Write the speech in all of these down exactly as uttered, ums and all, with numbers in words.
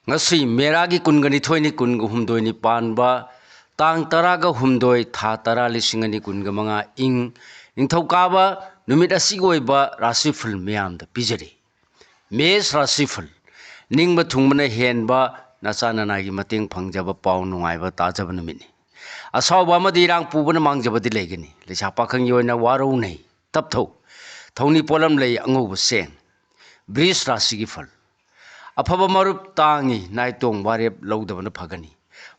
ꯉꯁꯤ ꯃꯦꯔꯥꯒꯤ ꯀꯨꯟꯒ ꯅꯤꯊꯣꯏꯅꯤ, ꯀꯨꯟꯒ ꯍꯨꯝꯗꯣꯏꯅꯤ ꯄꯥꯟꯕ, ꯇꯥꯡ ꯇꯔꯥꯒ ꯍꯨꯝꯗꯣꯏ, ꯊꯥ ꯇꯔꯥ, ꯂꯤꯁꯤꯡ ꯑꯅꯤ ꯀꯨꯟꯒ ꯃꯉꯥ, ꯏꯪ ꯅꯤꯡꯊꯧꯀꯥꯕ ꯅꯨꯃꯤꯠ ꯑꯁꯤꯒꯤ ꯑꯣꯏꯕ ꯔꯥꯁꯤꯐꯜ ꯃꯤꯌꯥꯝꯗ ꯄꯤꯖꯔꯤ꯫ ꯃꯦꯁ ꯔꯥꯁꯤꯐꯜ, ꯅꯤꯡꯕ ꯊꯨꯡꯕꯅ ꯍꯦꯟꯕ, ꯅꯆꯥ ꯅꯅꯥꯏꯒꯤ ꯃꯇꯦꯡ ꯐꯪꯖꯕ, ꯄꯥꯎ ꯅꯨꯡꯉꯥꯏꯕ ꯇꯥꯖꯕ ꯅꯨꯃꯤꯠꯅꯤ꯫ ꯑꯁꯥꯎꯕ ꯑꯃꯗꯤ ꯏꯔꯥꯡ ꯄꯨꯕꯅ ꯃꯥꯡꯖꯕꯗꯤ ꯂꯩꯒꯅꯤ꯫ ꯂꯩꯁꯥ ꯄꯥꯈꯪꯒꯤ ꯑꯣꯏꯅ ꯋꯥꯔꯧꯅꯩ, ꯇꯞꯊꯧ꯫ ꯊꯧꯅꯤ ꯄꯣꯠꯂꯝ ꯂꯩ ꯑꯉꯧꯕ ꯆꯦꯡ꯫ ꯕ꯭ꯔꯤꯖ ꯔꯥꯁꯤꯒꯤ ꯐꯜ, ꯑꯐꯕ ꯃꯔꯨꯞ ꯇꯥꯡꯉꯤ, ꯅꯥꯏꯇꯣꯡ ꯋꯥꯔꯦꯞ ꯂꯧꯗꯕꯅ ꯐꯒꯅꯤ꯫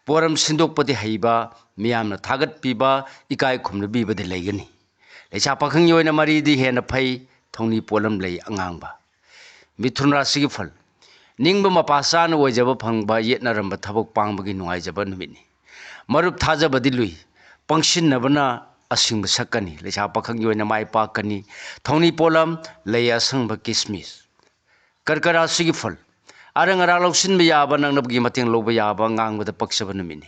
ꯄꯣꯔꯝ ꯁꯤꯟꯗꯣꯛꯄꯗꯤ ꯍꯩꯕ, ꯃꯤꯌꯥꯝꯅ ꯊꯥꯒꯠꯄꯤꯕ, ꯏꯀꯥꯏ ꯈꯨꯝꯅꯕꯤꯕꯗꯤ ꯂꯩꯒꯅꯤ꯫ ꯂꯩꯁꯥ ꯄꯥꯈꯪꯒꯤ ꯑꯣꯏꯅ ꯃꯔꯤꯗꯤ ꯍꯦꯟꯅ ꯐꯩ, ꯊꯧꯅꯤ ꯄꯣꯠꯂꯝ ꯂꯩ ꯑꯉꯥꯡꯕ꯫ ꯃꯤꯊꯨꯟ ꯔꯥꯁꯤꯒꯤ ꯐꯜ, ꯅꯤꯡꯕ ꯃꯄꯥ ꯆꯥꯅ ꯑꯣꯏꯖꯕ ꯐꯪꯕ, ꯌꯦꯠꯅꯔꯝꯕ ꯊꯕꯛ ꯄꯥꯡꯕꯒꯤ ꯅꯨꯡꯉꯥꯏꯖꯕ ꯅꯨꯃꯤꯠꯅꯤ꯫ ꯃꯔꯨꯞ ꯊꯥꯖꯕꯗꯤ ꯂꯨꯏ, ꯄꯪꯁꯤꯟꯅꯕꯅ ꯑꯁꯤꯡꯕ ꯁꯛꯀꯅꯤ꯫ ꯂꯩꯁꯥ ꯄꯥꯈꯪꯒꯤ ꯑꯣꯏꯅ ꯃꯥꯏ ꯄꯥꯛꯀꯅꯤ꯫ ꯊꯧꯅꯤ ꯄꯣꯠꯂꯝ ꯂꯩ ꯑꯁꯪꯕ ꯀꯤꯁꯃꯤꯁ꯫ ꯀꯔꯀ ꯔꯥꯁꯤꯒꯤ ꯐꯜ, ꯑꯔꯪ ꯑꯔꯥꯛ ꯂꯧꯁꯤꯟꯕ ꯌꯥꯕ, ꯅꯛꯅꯕꯒꯤ ꯃꯇꯦꯡ ꯂꯧꯕ ꯌꯥꯕ, ꯉꯥꯡꯕꯗ ꯄꯛꯆꯕ ꯅꯨꯃꯤꯠꯅꯤ꯫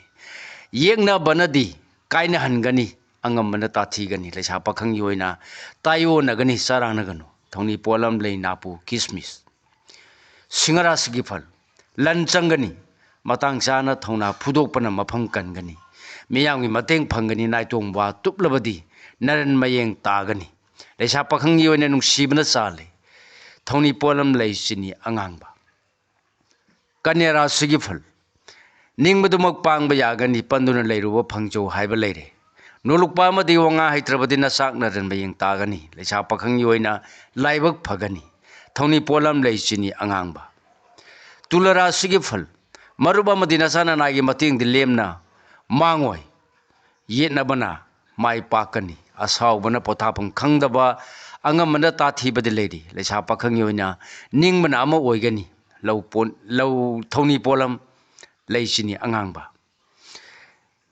ꯌꯦꯛꯅꯕꯅꯗꯤ ꯀꯥꯏꯅꯍꯟꯒꯅꯤ, ꯑꯉꯝꯕꯅ ꯇꯥꯊꯤꯒꯅꯤ꯫ ꯂꯩꯁꯥ ꯄꯥꯈꯪꯒꯤ ꯑꯣꯏꯅ ꯇꯥꯏꯑꯣꯟꯅꯒꯅꯤ, ꯆꯔꯥꯡꯅꯒꯅꯨ꯫ ꯊꯧꯅꯤ ꯄꯣꯠꯂꯝ ꯂꯩ ꯅꯥꯄꯨ ꯀꯤꯁꯃꯤꯁ꯫ ꯁꯤꯡꯍ ꯔꯥꯁꯤꯒꯤ ꯐꯜ, ꯂꯟ ꯆꯪꯒꯅꯤ, ꯃꯇꯥꯡ ꯆꯥꯅ ꯊꯧꯅꯥ ꯐꯨꯗꯣꯛꯄꯅ ꯃꯐꯝ ꯀꯟꯒꯅꯤ꯫ ꯃꯤꯌꯥꯝꯒꯤ ꯃꯇꯦꯡ ꯐꯪꯒꯅꯤ, ꯅꯥꯏꯇꯣꯡ ꯋꯥ ꯇꯨꯞꯂꯕꯗꯤ ꯅꯔꯟ ꯃꯌꯦꯡ ꯇꯥꯒꯅꯤ꯫ ꯂꯩꯁꯥ ꯄꯥꯈꯪꯒꯤ ꯑꯣꯏꯅ ꯅꯨꯡꯁꯤꯕꯅ ꯆꯥꯜꯂꯤ꯫ ꯊꯧꯅꯤ ꯄꯣꯠꯂꯝ ꯂꯩ ꯆꯤꯅꯤ ꯑꯉꯥꯡꯕ꯫ ꯀꯟꯌꯥ ꯔꯥꯁꯤꯒꯤ ꯐꯜ, ꯅꯤꯡꯕꯗꯨꯃꯛ ꯄꯥꯡꯕ ꯌꯥꯒꯅꯤ, ꯄꯟꯗꯨꯅ ꯂꯩꯔꯨꯕ ꯐꯪꯖꯧ ꯍꯥꯏꯕ ꯂꯩꯔꯦ꯫ ꯅꯣꯂꯨꯛꯄ ꯑꯃꯗꯤ ꯋꯥꯉꯥ ꯍꯩꯇ꯭ꯔꯕꯗꯤ ꯅꯆꯥꯛ ꯅꯔꯟ ꯃꯌꯦꯡ ꯇꯥꯒꯅꯤ꯫ ꯂꯩꯁꯥ ꯄꯥꯈꯪꯒꯤ ꯑꯣꯏꯅ ꯂꯥꯏꯕꯛ ꯐꯒꯅꯤ꯫ ꯊꯧꯅꯤ ꯄꯣꯠꯂꯝ ꯂꯩ ꯆꯤꯅꯤ ꯑꯉꯥꯡꯕ꯫ ꯇꯨꯂ ꯔꯥꯁꯤꯒꯤ ꯐꯜ, ꯃꯔꯨꯞ ꯑꯃꯗꯤ ꯅꯆꯥ ꯅꯅꯥꯏꯒꯤ ꯃꯇꯦꯡꯗꯤ ꯂꯦꯝꯅ ꯃꯥꯡꯉꯣꯏ꯫ ꯌꯦꯠꯅꯕꯅ ꯃꯥꯏ ꯄꯥꯛꯀꯅꯤ꯫ ꯑꯁꯥꯎꯕꯅ ꯄꯣꯊꯥꯐꯝ ꯈꯪꯗꯕ, ꯑꯉꯝꯕꯅ ꯇꯥꯊꯤꯕꯗꯤ ꯂꯩꯔꯤ꯫ ꯂꯩꯁꯥ ꯄꯥꯈꯪꯒꯤ ꯑꯣꯏꯅ ꯅꯤꯡꯕꯅ ꯑꯃ ꯑꯣꯏꯒꯅꯤ꯫ ꯂꯧ ꯄꯣꯟ-, ꯂꯧ ꯊꯧꯅꯤ ꯄꯣꯠꯂꯝ ꯂꯩ ꯆꯤꯅꯤ ꯑꯉꯥꯡꯕ꯫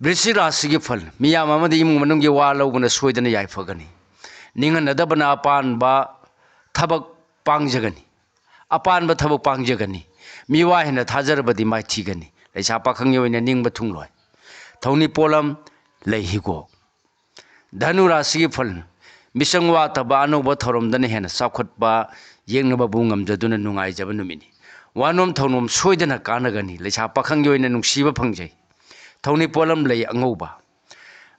ꯕ꯭ꯔꯤꯁꯤꯛ ꯔꯥꯁꯤꯒꯤ ꯐꯜ, ꯃꯤꯌꯥꯝ ꯑꯃꯗꯤ ꯏꯃꯨꯡ ꯃꯅꯨꯡꯒꯤ ꯋꯥ ꯂꯧꯕꯅ ꯁꯣꯏꯗꯅ ꯌꯥꯏꯐꯒꯅꯤ꯫ ꯅꯤꯡꯍꯟꯅꯗꯕꯅ ꯑꯄꯥꯟꯕ ꯊꯕꯛ ꯄꯥꯡꯖꯒꯅꯤ꯫ ꯑꯄꯥꯟꯕ ꯊꯕꯛ ꯄꯥꯡꯖꯒꯅꯤ꯫ ꯃꯤꯋꯥ ꯍꯦꯟꯅ ꯊꯥꯖꯔꯕꯗꯤ ꯃꯥꯏꯊꯤꯒꯅꯤ꯫ ꯂꯩꯁꯥ ꯄꯥꯈꯪꯒꯤ ꯑꯣꯏꯅ ꯅꯤꯡꯕ ꯊꯨꯡꯂꯣꯏ꯫ ꯊꯧꯅꯤ ꯄꯣꯠꯂꯝ ꯂꯩ ꯍꯤꯒꯣꯛ꯫ ꯙꯅꯨ ꯔꯥꯁꯤꯒꯤ ꯐꯜ, ꯃꯤꯆꯪ ꯋꯥꯠꯇꯕ ꯑꯅꯧꯕ ꯊꯧꯔꯝꯗꯅ ꯍꯦꯟꯅ ꯆꯥꯎꯈꯠꯄ, ꯌꯦꯛꯅꯕꯕꯨ ꯉꯝꯖꯗꯨꯅ ꯅꯨꯡꯉꯥꯏꯖꯕ ꯅꯨꯃꯤꯠꯅꯤ꯫ ꯋꯥꯅꯣꯝ ꯊꯧꯅꯣꯝ ꯁꯣꯏꯗꯅ ꯀꯥꯟꯅꯒꯅꯤ꯫ ꯂꯩꯁꯥ ꯄꯥꯈꯪꯒꯤ ꯑꯣꯏꯅ ꯅꯨꯡꯁꯤꯕ ꯐꯪꯖꯩ꯫ ꯊꯧꯅꯤ ꯄꯣꯠꯂꯝ ꯂꯩ ꯑꯉꯧꯕ꯫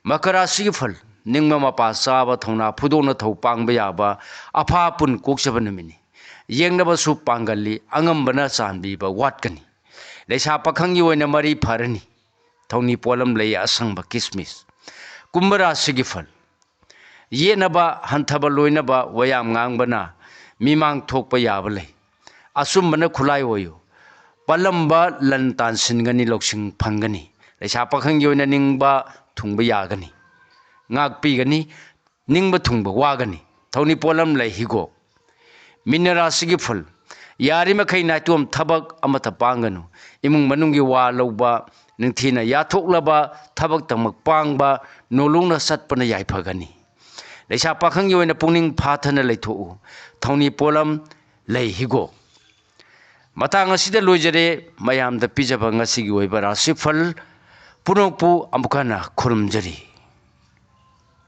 ꯃꯀꯔ ꯔꯥꯁꯤꯒꯤ ꯐꯜ: ꯅꯤꯡꯕ ꯃꯄꯥ ꯆꯥꯕ, ꯊꯧꯅꯥ ꯐꯨꯗꯣꯛꯅ ꯊꯧ ꯄꯥꯡꯕ ꯌꯥꯕ, ꯑꯐꯥ ꯑꯄꯨꯟ ꯀꯣꯛꯆꯕ ꯅꯨꯃꯤꯠꯅꯤ꯫ ꯌꯦꯡꯅꯕꯁꯨ ꯄꯥꯡꯒꯜꯂꯤ, ꯑꯉꯝꯕꯅ ꯆꯥꯟꯕꯤꯕ ꯋꯥꯠꯀꯅꯤ꯫ ꯂꯩꯁꯥ ꯄꯥꯈꯪꯒꯤ ꯑꯣꯏꯅ ꯃꯔꯤ ꯐꯔꯅꯤ꯫ ꯊꯧꯅꯤ ꯄꯣꯠꯂꯝ ꯂꯩ ꯑꯁꯪꯕ ꯀꯤꯁꯃꯤꯁ꯫ ꯀꯨꯝꯚ ꯔꯥꯁꯤꯒꯤ ꯐꯜ: ꯌꯦꯠꯅꯕ, ꯍꯟꯊꯕ ꯂꯣꯏꯅꯕ, ꯋꯥꯌꯥꯝ ꯉꯥꯡꯕꯅ ꯃꯤꯃꯥꯡ ꯊꯣꯛꯄ ꯌꯥꯕ ꯂꯩ꯫ ꯑꯆꯨꯝꯕꯅ ꯈꯨꯠꯂꯥꯏ ꯑꯣꯏꯌꯨ꯫ ꯄꯜꯂꯝꯕ ꯂꯟ ꯇꯥꯟꯁꯤꯟꯒꯅꯤ, ꯂꯧꯁꯤꯡ ꯐꯪꯒꯅꯤ꯫ ꯂꯩꯁꯥ ꯄꯥꯈꯪꯒꯤ ꯑꯣꯏꯅ ꯅꯤꯡꯕ ꯊꯨꯡꯕ ꯌꯥꯒꯅꯤ, ꯉꯥꯛꯄꯤꯒꯅꯤ, ꯅꯤꯡꯕ ꯊꯨꯡꯕ ꯋꯥꯒꯅꯤ꯫ ꯊꯧꯅꯤ ꯄꯣꯠꯂꯝ ꯂꯩ ꯍꯤꯒꯣꯛ꯫ ꯃꯤꯅ ꯔꯥꯁꯤꯒꯤ ꯐꯜ: ꯌꯥꯔꯤꯃꯈꯩ ꯅꯥꯏꯇꯣꯝ ꯊꯕꯛ ꯑꯃꯠꯇ ꯄꯥꯡꯒꯅꯨ꯫ ꯏꯃꯨꯡ ꯃꯅꯨꯡꯒꯤ ꯋꯥ ꯂꯧꯕ, ꯅꯤꯡꯊꯤꯅ ꯌꯥꯊꯣꯛꯂꯕ ꯊꯕꯛꯇꯃꯛ ꯄꯥꯡꯕ, ꯅꯣꯂꯨꯛꯅ ꯆꯠꯄꯅ ꯌꯥꯏꯐꯒꯅꯤ꯫ ꯂꯩꯁꯥ ꯄꯥꯈꯪꯒꯤ ꯑꯣꯏꯅ ꯄꯨꯛꯅꯤꯡ ꯐꯥꯊꯅ ꯂꯩꯊꯣꯛꯎ꯫ ꯊꯧꯅꯤ ꯄꯣꯠꯂꯝ ꯂꯩ ꯍꯤꯒꯣꯛ꯫ ꯃꯇꯥꯡ ꯑꯁꯤꯗ ꯂꯣꯏꯖꯔꯦ ꯃꯌꯥꯝꯗ ꯄꯤꯖꯕ ꯉꯁꯤꯒꯤ ꯑꯣꯏꯕ ꯔꯥꯁꯤꯐꯜ ꯄꯨꯝꯅꯃꯛꯄꯨ ꯑꯃꯨꯛ ꯍꯟꯅ ꯈꯨꯔꯨꯝꯖꯔꯤ꯫